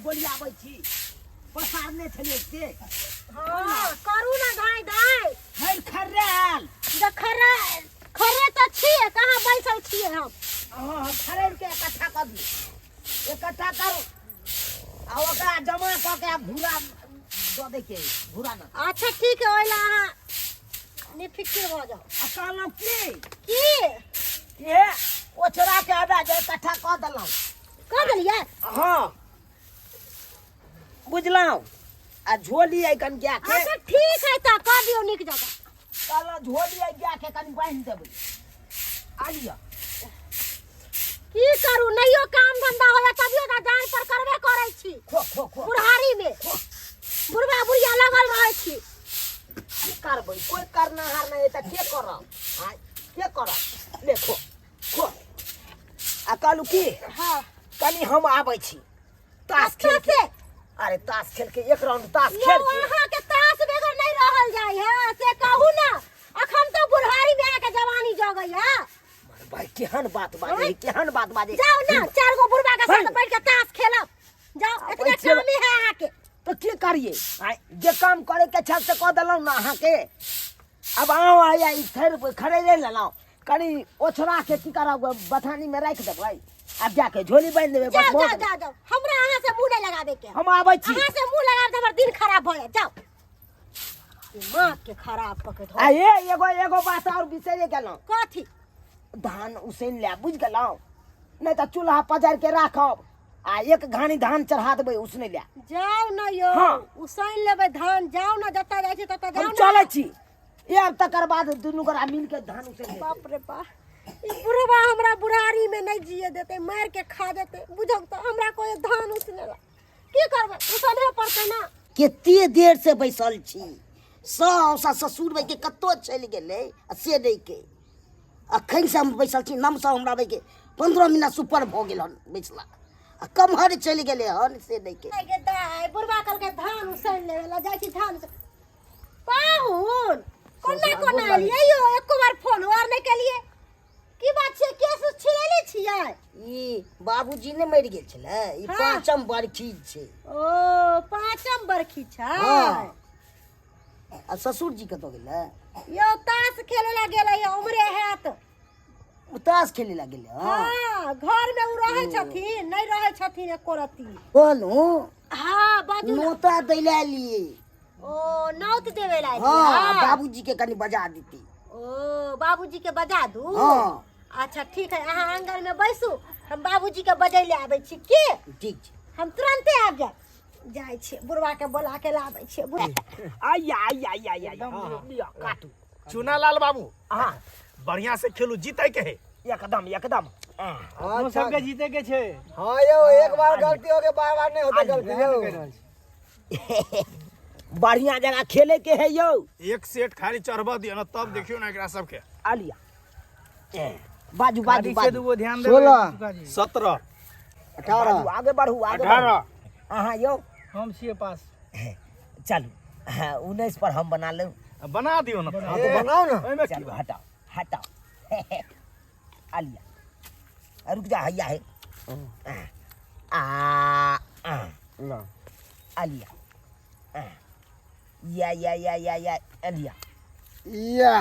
गोलियाबै छी पसारने छलियै से। हँ, करू ने धाय धाय। खैर खर्राल। जे खर्रा खर्रे तऽ छियै, कहाँ बैसल छियै हम? हँ, खरेर के इकट्ठा कऽ दियौ, इकट्ठा करू आ ओकरा जमा कऽ के आ घूरा दऽ दै के घूरा ने। अच्छा ठीक है, ओहि लए अहाँ निफिकिर भऽ जाउ। आ कहलहुँ की की ये ओछरा के आधा जे इकट्ठा कऽ देलहुँ। कऽ देलियै? हँ बुझलहुँ। आ झोली अइ कनि गाय के। अच्छा ठीक है, तऽ कऽ दियौ नीक जकाँ। कहलहुँ झोली अइ गाय के कनि बान्हि देबै। आ लिअ। की करू, नहियो काम धंधा होया तभियो तऽ जान पर करबे करै छी। खो खो खो। बुढ़ारी में खो। बुढ़बा बुढ़िया लगल रहै छी। की करबै, कोइ करनाहार नहि तऽ के करब? आँय, के करब? ले खो खो। आ कहलहुँ की, हाँ, कनि हम आबै छी ताश खेल के। से? अरे ताश खेल के एक राउंड ताश यौ खेल के। अहाँ के ताश बगैर नहीं रहल जाय है से कहू ना। अखन तो बुढ़ारी में आके जवानी जगै है। मार भाई, केहन बात बाजे, केहन बात बाजे। जाओ ना, चार गो बुढ़बा के साथ भाई। बैठ के ताश खेलब जाओ। आ, इतने बैठ खेलब। कामे है अहाँ के। तो की करिए? आय, जे काम करे के छल से कऽ देलहुँ ना अहाँके। अब आउ आया ई थैर खरीदे लेलहुँ, कनि ओछरा के की करब, बथानी में राखि देबै, आब जाके झोली बान्हि देबै। बस जाओ भऽ जाओ गेलै। जाओ जाओ, हमरा अहाँ से मुंह नहीं लगाबे के। हम आबै छी। अहाँ से मुंह लगाबे तऽ हमर दिन खराब भऽ जायत। जाओ, दिमाग के खराब कऽ के धऽ। आ ये एगो एगो बात और बिसरि गेलहुँ। कथी? धान उसैन लए, बुझि गेलहुँ? नहि तऽ चूल्हा पजारि के राखब आ एक घानी धान चढ़ा देबै उसनै लए। जाउ न यौ। हाँ। उसैन लेबै धान, जाउ न, जतऽ जाइ छी ततऽ जाउ हम न। चलै छी, आब तकर बाद दुनू गोरा मिल के धान उसैन लेबै। बाप रे बाप, ई बुढ़वा हमरा बुढ़ारी में नहीं जिए देते, मार के खा देते। बुझौ तऽ हमरा कोई धान उसने ला की करबै, उसने पड़तै ना। कते देर से बैसल छी, साउस आ ससुर भाई के कतौ चलि गेलै आ से नहि के। अखन से हम बैसल छी, नमसँ हमरा भाई के 15 मिनट सुपर भऽ गेल हन बैसला, आ कमहर चलि गेलै हन से नहि के। गे दाइ, बुढ़वा कहलकै धान उसैन लेबै ला जाइ छी धान उस-। पाहुन कोना कोना एलियै यौ? एको बार फोन आर नहि केलियै, की बात छै? केस उस छिड़ेले छियै? ई बाबूजी ने मरि गेल छलै, ई हाँ। पाँचम बरखी छै। ओ पाँचम बरखी छै। हाँ। आ ससुर जी कतऽ गेलै यौ? ताश खेले ला गेलै है, उमरे हैत। ओ ताश खेले ला गेलै? हाँ। हाँ, घर में उ रहै छथिन नहि रहै छथिन एको रत्ती। कहलहुँ, हाँ बाजू ना। नोता दै लए एलियै। ओ नौत देवे ला एलियै? हाँ, बाबूजी के कनि बजा देती। ओ बाबूजी के बजा दू? हाँ। अच्छा ठीक है, अहाँ आंगन में बैसू, हम बाबूजी के बजै ले आबै छी। की ठीक छै? हम तुरंते आबि जायब। जाइ छियै बुढ़वा के बोला के लाबै छियै। आइया आइया आइया आइया, लिअ काटू। चुनालाल बाबू, हाँ, बढ़िया से खेलू, जीते के है। एकदम एकदम। अपनो अच्छा। सबके जीते के छै। हाँ यौ, एक बार गलती हो गई, बार बार नहीं होता गलती वएह ने कहि यौ। रहल छी। बढ़िया जगह खेले के है यौ। एक सेट खाली चढ़बऽ दियौ ना, तब देखियौ ना एकरा सबके। आ लिया, ए, बाजू बाजू गाड़ी से बाजू। दूगो ध्यान देबै 16। सुखा जी। 17। 18। बाजू, आगे बढ़ू आगे 18। बढ़ू। अहाँ यौ? हम छियै पास। चलू, हाँ, 19 पर हम बना लेब। बना दियौ ना। हाँ तो बनाओ ना। ओहिमे की? चलू हटाओ हटाओ। आ लिया, आ, रुक जा, हैया है। आ आ ला। आ लिया, आ, या या या या या, आ लिया। या।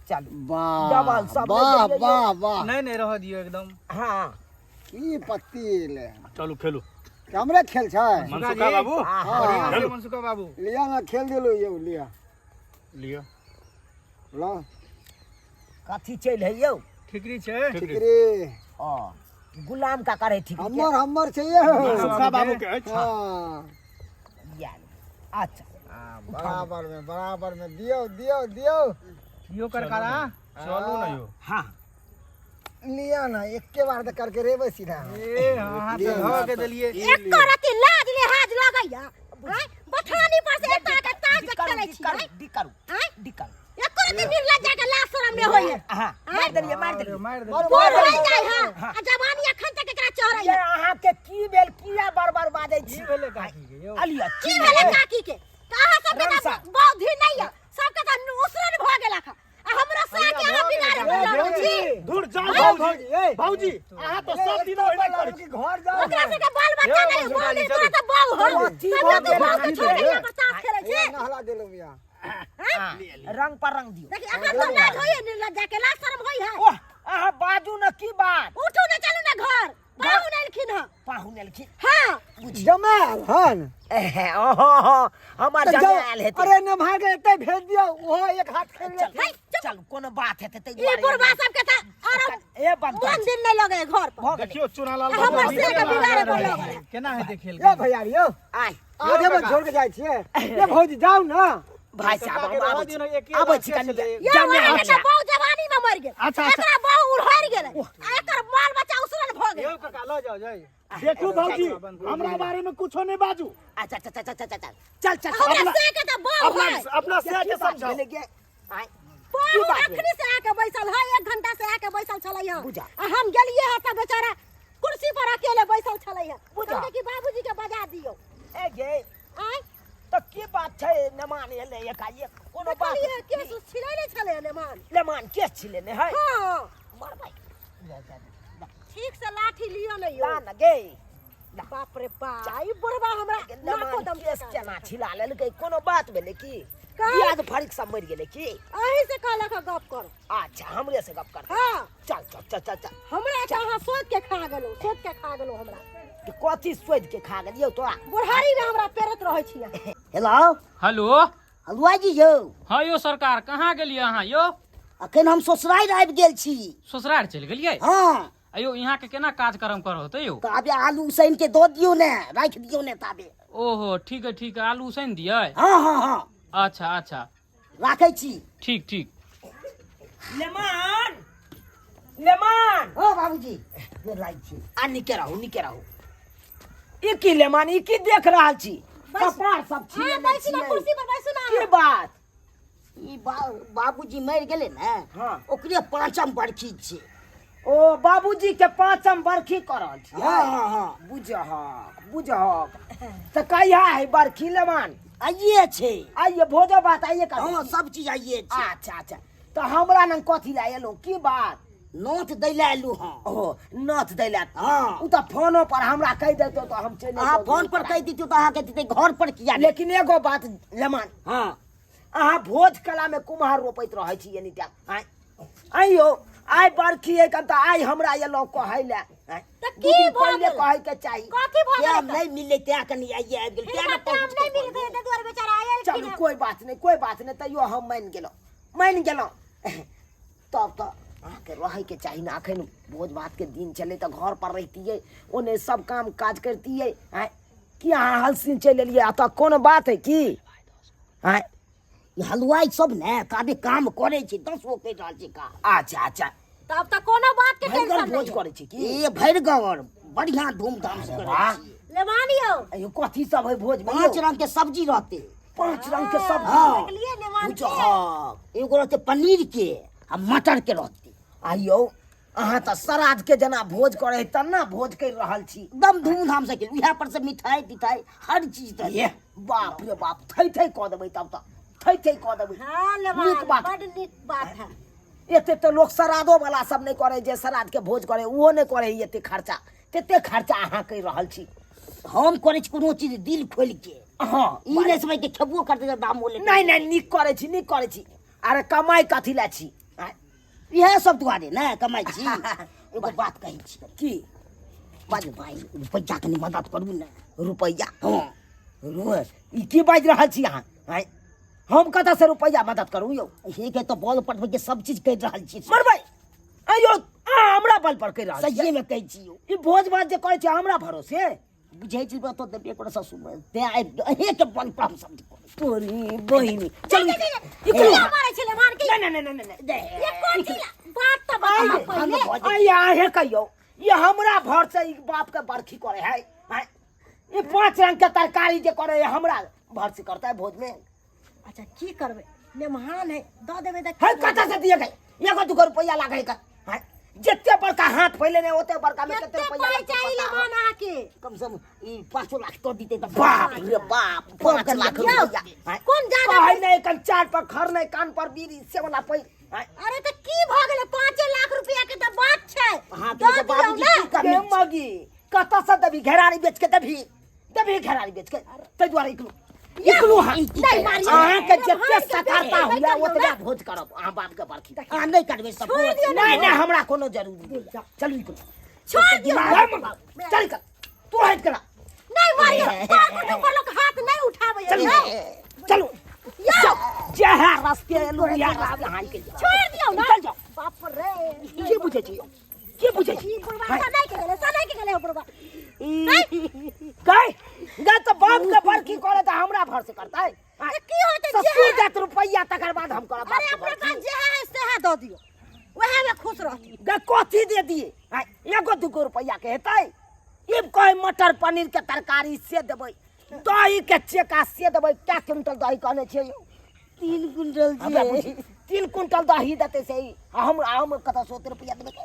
चलू वाह डबल सब वाह नहि देलियै। वाह वाह। नहि नहि, रहऽ दियौ एकदम। हाँ। की पत्ती ले। चलू खेलू। हमरे खेल छै। मनसुखा बाबू। हाँ। बढ़िया से खेलू। मनसुखा बाबू। लिया ना, खेल दिलु यौ, लिया। लिअ। ला। कथी चलि है यौ? ठिकरी छै। ठिकरी। ओ गुलाम का करे ठीक। हमर हमर छै यौ। मनसुखा बाबू के अछि। हाँ। या अच्छा। हाँ, बराबर में बराबर में दियौ दियौ दियौ। यो करकारा। चलू ना यौ। हाँ। लिया ना, एके बार तऽ करके रेबै सीधा। ए अहाँ तऽ धऽ के देलियै। एको रत्ती लाज लिहाज लगैया? आँय, बथानी पर से एता के ताश जे खेलै छी, आँय? डी करू। आँय? डी करू। एको रत्ती निर्लज्जा के लाज शरम नहि होइया। हाँ, मारि देलियै मारि देलियै। मारि देलियै। बूढ़ होइ जाइ है आ जवानी अखन तक एकरा चढ़ै ये है। अहाँके की भेल? किया बार बार बाजै छी? की भेलै काकी के यौ? अलिया की भेलै काकी के? तऽ अहाँ सबके रमसा। तऽ बुद्धि नहि यऽ, सबके तऽ उसरन भऽ गेल अखन आ हमरा के अहाँ बिगाड़े पर लगल छी। धुर जाओ ए, भौजी। भौजी, ए। भौजी, अहाँ तो सब दिन ओहिना करै छी। घर जाओ ओकरा सबके बाल बच्चा नहीं, यौ, बहू नहीं, चलू। तोरा तऽ बहू हौ। कथी तभियो भऽ तू गेल बहू के छोड़ि के यहाँ पर ताश खेलै छी। नहला देलहुँ या रंग पर रंग दियौ। देखी, अखन तो लाज होइए ने, लज्जा के लाज शरम होइ है। ओह, अहाँ बाजू ने की बात। उठू ने, चलू ने घर। पाहुन एलखिन हँ। पाहुन एलखिन? हाँ। जमायल हन। एहे, ओहो हो, हमर तऽ जाउ, जमायल हेतै। अरे नमहा के एते भेज दियौ, ओहो एक हाथ खेल लेत। हे, चुप। चलू, कोनो बात हेतै ताहि ई दुआरे। बुढ़बा सबके तऽ आरो ए बंद मन दिन नहि लगै है घर पर। भऽ गेलै। देखियौ चुनालाल हमर बाबू से के बिगाड़े पर लगल है। केना हेतै खेल? यौ भैया यौ, आय। आधे में छोड़ के जाइ छियै। ये भौजी, जाउ ने। भाई साहब, हम आबै छी, आबै छी कनी। यौ, जमे अहाँके अच्छा। तऽ बहु जवानी में मरि गेल। अच्छा, अच्छा। एकरा बहु उड़हरि गेलै आ एकर बाल बच्चा उसरल भऽ गेल। यौ काका, लऽ जाउ, जाइ। देखू भौजी, हमरा बारे में कुछो नहीं बाजू। अच्छा अच्छा अच्छा अच्छा अच्छा, चल चल। हमरा से के तऽ बहु अपना है। अपना से के की बात समझाओ। भेलै गे? आँय, बहु बात भेलै? अखनी से आके बैसल है, 1 घंटा से आके बैसल छलै हँ। बुझा। आ हम गेलियै हँ तऽ बेचारा कुर्सी पर अकेले बैसल छलै हँ। बुझा। कहलकै कि बाबूजी के बजा दियौ। ए गे, आँय। तऽ की बात छै नेमान एलै एकाएक? कोनो बात? देखलियै केस उस छिलै छलै नेमान। नेमान केस छिलेने है? हाँ। मरबै। ठीक से लाठी लिअ ने यौ। ला न गे। बाप रे बा, ई बुढ़बा हमरा नाको नेमान दम केस केना छिला लेलकै? कोनो बात भेलै की? का? प्याज फरिक सब मरि गेलै की? अहीं से कहलक हँ गप कर। अच्छा, हमरे से गप कर। हाँ। चल चल चल चल चल। हमरा तऽ अहाँ सोचि के खा गेलहुँ, सोचि के खा गेलहुँ हमरा। कि कथी सोचि के खा गेलियौ तोरा? बुढ़ारी में हमरा पेरत रहै छी अहाँ। हेलो। हेलो। हलुआई जी यौ। हाँ यौ सरकार, कहाँ गेलियै अहाँ यौ? अखन हम ससुरारि आबि गेल छी। ससुरारि चलि गेलियै? हाँ। अयो, यहाँ के केना कार्यक्रम कर होतै यौ? तऽ आबे आलू उसैन के दऽ दियौ ने, राखि दियौ ने ताबे। ओहो, ठीक है ठीक है, आलू उसैन दियै? हाँ हाँ हाँ। अच्छा अच्छा। राखै छी। ठीक ठीक। Le Mans, Le Mans. हाँ बाबूजी, गोर लागै छी। आ निके रहू, निके रहू। ई की लेमान, ई की देख रहल छी? कपार सब हाँ, छिलेने बैसू ना छियै। कुर्सी पर, बैसू ना। की बात? ई बाबूजी मरि गेलै ने, हाँ। ओकरे पाँचम बरखी छै। ओ बाबूजी के पाँचम बरखी कर रहल छी? हाँ हाँ हाँ। बुझहक बुझहक, तऽ कहिया है बरखी लेमान? आइए छै। आइए भोजो भात आइए कर? हाँ, सब चीज आइए छै। अच्छा अच्छा, तऽ हमरा लग कथी लए एलहुँ, की बात? नोत दै लए एलहुँ हँ। ओ नोत दै लए? हाँ। ओ तऽ फोनो पर हमरा कहि देतौ तऽ हम चलि अहाँ अयतहुँ। फोन पर कहि दितौ तऽ अहाँके दितै, घर पर किया नहि? लेकिन एगो बात लेमान, हाँ। अहाँ भोज कला में कुम्हार रोपैत रहै छी एनी टाइम। आँय आइयो, आइ बरखी है तऽ आइ हमरा एलहुँ कहै लए? आँय, तऽ दू की दिन भऽ पहिले गेल? कहै के चाही। कथी भऽ गेल? टाइम नहि मिललै तैं कनि आइए आबि गेल, तैं हिनका ने टाइम पहुँच नहि के मिलतै ताहि दुआरे बेचारा आयल। चलू, कोइ बात नहि, कोइ बात नहि, तैयो हम मानि गेलहुँ, मानि गेलहुँ। तब तऽ अहाँके रहैके चाही ने, अखन भोज भातके दिन छलै तऽ घर पर रहितियै, ओने सब काम काज करतियै। आँय, की अहाँ हलसिन चलि एलियै एतऽ? कोनो बात है की? आँय। ई हलुआई सब ने ताबे काम करै छै, 10 गो करि रहल छै काम। अच्छा अच्छा। तब तऽ कोनो बात के भरिगर टेंशन भोज नहीं। करै छै की? ए भरिगर बढ़िया धूमधाम से करै वाह। छियै। लेमान यौ। अयो, कथी सब है भोज में? 5 रंग के सब्जी रहतै। 5 रंग के सब्जी? हाँ। देखलियै नेमान के? बुझहक। एगो रहतै पनीर के आ मटर के रहतै। आइयौ, अहाँ तऽ श्राद्ध के जेना भोज करै है तेना भोज करि रहल छी। एकदम धूमधाम से केलहुँ, इएह पर से मिठाई तिठाई हर चीज दऽ ये बाप रे बाप, थै थै कऽ देबै तब तऽ, थै थै कऽ देबै। हाँ लेमान, नीक बात। बड नीक बात है। एते तऽ लोक श्राद्धो वाला सब नहि करै, जे श्राद्ध के भोज करे ओहो नहि करे एते खर्चा, तेते खर्चा अहाँ करि रहल छी। हम करै छी कोनो चीज दिल खोलि के। हाँ। ई नहि समझ के खेबो करतै तऽ दामो लेतै। नहि नहि, नीक करै छी, नीक करै छी। अरे कमाइ कथी लए छी? आँय? इएह सब दुआरे ने कमाइ छी। एगो बात कहै छी। की? बाजू भाई, रुपैआ कनि मदद करू ने। रुपैआ? हाँ। ई की बाजि रहल छी अहाँ? आँय, हम कतऽसँ रुपैआ मदद करू यौ? हे के तऽ बल पटबै के सब चीज कहि रहल छी। मरबै आँय यौ, अहाँ हमरा बल पर कहि रहल छी? सहिए में कहै छी यौ। ई भोज भात जे करै छी हमरा भरोसे? बुझै छी तऽ देबे करो ससुर, तें आबि अहेँके बल पर हम सब करै छी। तोरी बहिनी, चलू। ई किया मारै छै लेमान के? नहि नहि नहि नहि नहि। ये कोन चीज बात तऽ बताउ पहिले। आइ अहें कहियौ, ई हमरा भर से ई बाप के बरखी करे है? आँय, ई 5 रंग के तरकारी जे करे है हमरा भर से करता है भोज में? अच्छा, की करबै, मेहमान है, दऽ देबै तऽ। है, कतऽ से दिए गए? एगो दूगो रुपैआ लागै का? है, जते बड़का हाथ फैले ने ओते बड़का में कते कते रुपैआ पाइ लगतै चाही पता? लेमान अहाँके? कम से कम ई 5 लाख तो दिते तऽ। बाप रे बाप, 5 लाख यौ, रुपैआ? कोन ज्यादा कहै नहि कन चार पर खर नहि कान पर बीड़ी से वाला पै। आँय? अरे तऽ की भऽ गेलै 5 लाख रुपया के तऽ बात छै अहाँ दऽ के दियौ बाबूजी ने की कमी मगी कतऽ से देबी घेरारी बेच के देबी देबी घेरारी बेच के ताहि दुआरे इकलू इकलू अहाँ नहि मारियौ। अहाँके जते अहाँके सकारता बेटी हुए नहि ओतबे भोज करब अहाँ बाप के बरखी अहाँ नहि करबै सब छोड़ि दियौ ने नहि नहि हमरा कोनो जरूरी नहि चलू इकलू छोड़ि दियौ चल निकल तू हटि करा नहीं मारियो पर कुटुंब पर लोग हाथ नहीं उठावे चलू चलू यो जहाँ रास्ते एलू इएह रास्ते अहाँ निकलि जाउ छोड़ दियो ना निकल जाओ बाप रे की बुझै छी यौ? की बुझै छी ई बुढ़वा सनाई के गेलै सनाई के गेलै बुढ़वा गए गए तऽ बाप के बरखी करे तऽ हमरा भर से करतै तऽ की होतै जे ससुर देत रुपैआ तकर बाद हम करब बाप अरे के अपना बरखी। पास जे है सेहा दऽ दियो वएह में खुश रहती गे कथी दे दिए आँय, एगो दूगो रुपैआ के हेतै ई कहे मटर पनीर के तरकारी से देबै दही के चेका से देबै क्या क्विंटल दही कहने छियै यौ 3 क्विंटल हमरा छै बुझी 3 क्विंटल दही देतै से ई। आ हम हम कतऽ से ओते रुपैआ देबै के?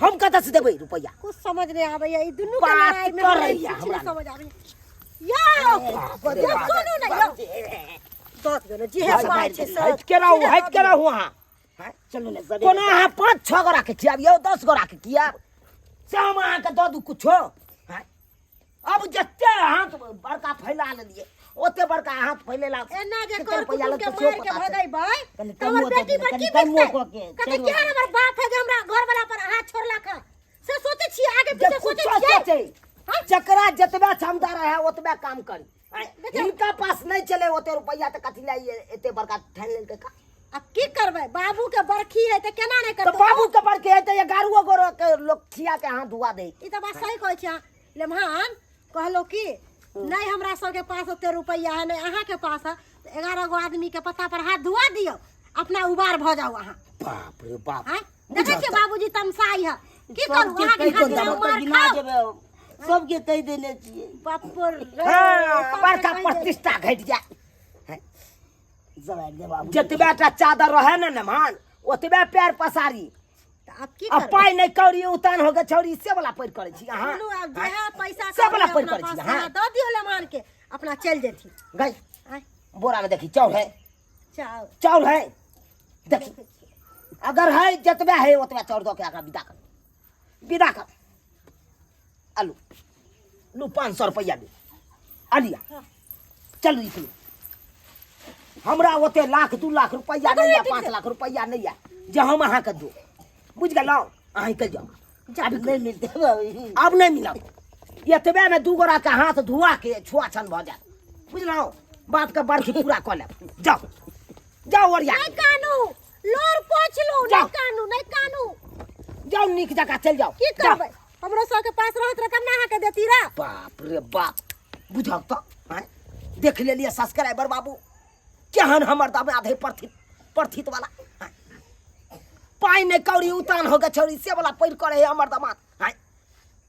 हम कतऽ से देबै रुपैआ कुछ समझ नहीं आबैया ई दुनू के बात लड़ाई में हमरा करैया किछु हमरा नहीं समझ आबैया यौ यौ सुनू ने यौ दऽ दियौ ने जेहे पाइ छै से हटि के रहू हटि के रहू अहाँ चलू ने सबेरे। कोना अहाँ 5 6 गोरा के खियाबियौ 10 गोरा के खियाब से हम अहाँके दऽ दू कुछो आँय? अब जते हाथ बड़का फैला लेलिए ओते बड़का हाथ फैलेला एना जे कते कर रुपैआ कुटुम के लगतै सेहो मार के पता छै। भगैबै कनि तऽ हमर कमो दऽ बेटी दियौ, पर कनि की कमो बिततै कऽ के, कहतै चलू। केहन हमर बाप है जे हमरा घर वाला पर हाथ छोड़लक हँ से सोचै छियै आगे जे पीछे सोचै कुछो छियै सोचै जकरा जतबा क्षमता रहे ओतबे काम करी आँय, देखियौ। हिनका पास नहीं चले ओते रुपैआ तऽ कथी लए एते बड़का ठानि लेलकै का अब की करबै बाबू के बरखी है तऽ केना नहि तऽ करतै बाबू के बड़के है तऽ 11 गोरो के लोग खिया के हाथ धुआ दे ई तऽ बात सही कहै छी अहाँ लेमहान कहलो कि नहीं हमरा सबके पास ओते रुपैआ है नहीं अहाँके पास है तऽ 11 गो आदमी के पत्ता पर हाथ धुआ दियौ अपना उबार भऽ जाउ अहाँ बाप रे बाप आँय देखै छियै बाबूजी तमसाइ है की करू सबके अहाँके कहि खातिर देबै, हम मार गिना खाउ देबै हम। सबके कहि देने छियै बाप रे हाँ, सबके बड़का कहि देने। प्रतिष्ठा घटि जाए जरा दे बाबू जतबे टा चादर रहे ने नमान ओतबे पैर पसारी तऽ आब की आ करबै पाइ नहि कौड़ी उतान हो गेल छौड़ी से वाला पैर करै छी अहाँ सुनू आब जेहे पैसा सब वाला कौड़ी पैर अपना करै छी पास अहाँ है, दऽ दियौ लेमान के अपना चलि जेथिन गई आँय बोरा में देखी चाउर है चाउर चाउर है देखी अगर है जतबे है ओतबे चाउर दऽ के एकरा विदा कर विदा कर आलू लू 500 रुपैआ लू आलिया चलू निकलू हमरा ओते लाख 2 लाख रुपैआ नहीं है 5 लाख रुपैआ नहीं है जे हम अहाँके दू बुझ गेलहुँ अहाँ निकलि जाउ आब नहीं मिलते बाबू अब नहीं मिलब एतबे में 2 गोरा के हाथ धुआ के छुआ छन भऽ जायत बुझलहुँ बाप के बरखी पूरा कऽ लेब जाउ जाउ ओरिया नहीं कानू लोर पोछ लू नहीं जाओ। कानू नहीं कानू जाउ नीक जकाँ चलि जाउ की जाउ। करबै हमरो सबके पास रहत रह तब ना अहाँके देती रह बाप रे बाप बुझक तऽ आँय देख लेलियै सब्सक्राइबर बाबू केहन हमर दामाद है प्रथित प्रथित वाला आँय। पाइ नहि कौड़ी उतान हो गेल छौड़ी से वाला पैर करे है हमर दामाद आँय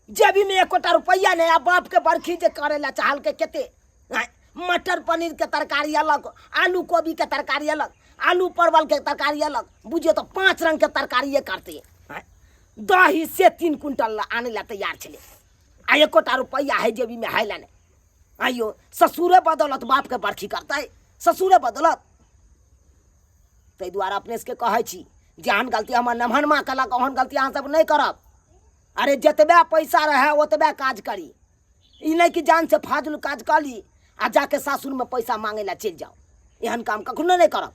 जेबी में एकोटा रुपैआ नहि आ बाप के बरखी जे करे ला चाहल के केते आँय मटर पनीर के तरकारी अलग आलू कोबी के तरकारी अलग आलू परवल के तरकारी अलग बुझियौ तऽ 5 रंग के तरकारिए करते आँय दही से 3 क्विंटल आनै ला तैयार छलै आ एकोटा रुपैआ है जेबी में है ला नहि आइयो ससुरे बदौलत बाप के बरखी करतै ससुरे बदौलत ताहि दुआरे अपने सबके कहै छी जेहन गलती हमर नमहन माँ केलक ओहन गलती अहाँ सब नहि करब अरे जतबे पैसा रहए ओतबे काज करी ई नहि कि जान से फाजुल काज कऽ ली आ जाके सासुरमे पैसा मांगे ला चलि जाउ एहन काम कखनो नहि करब।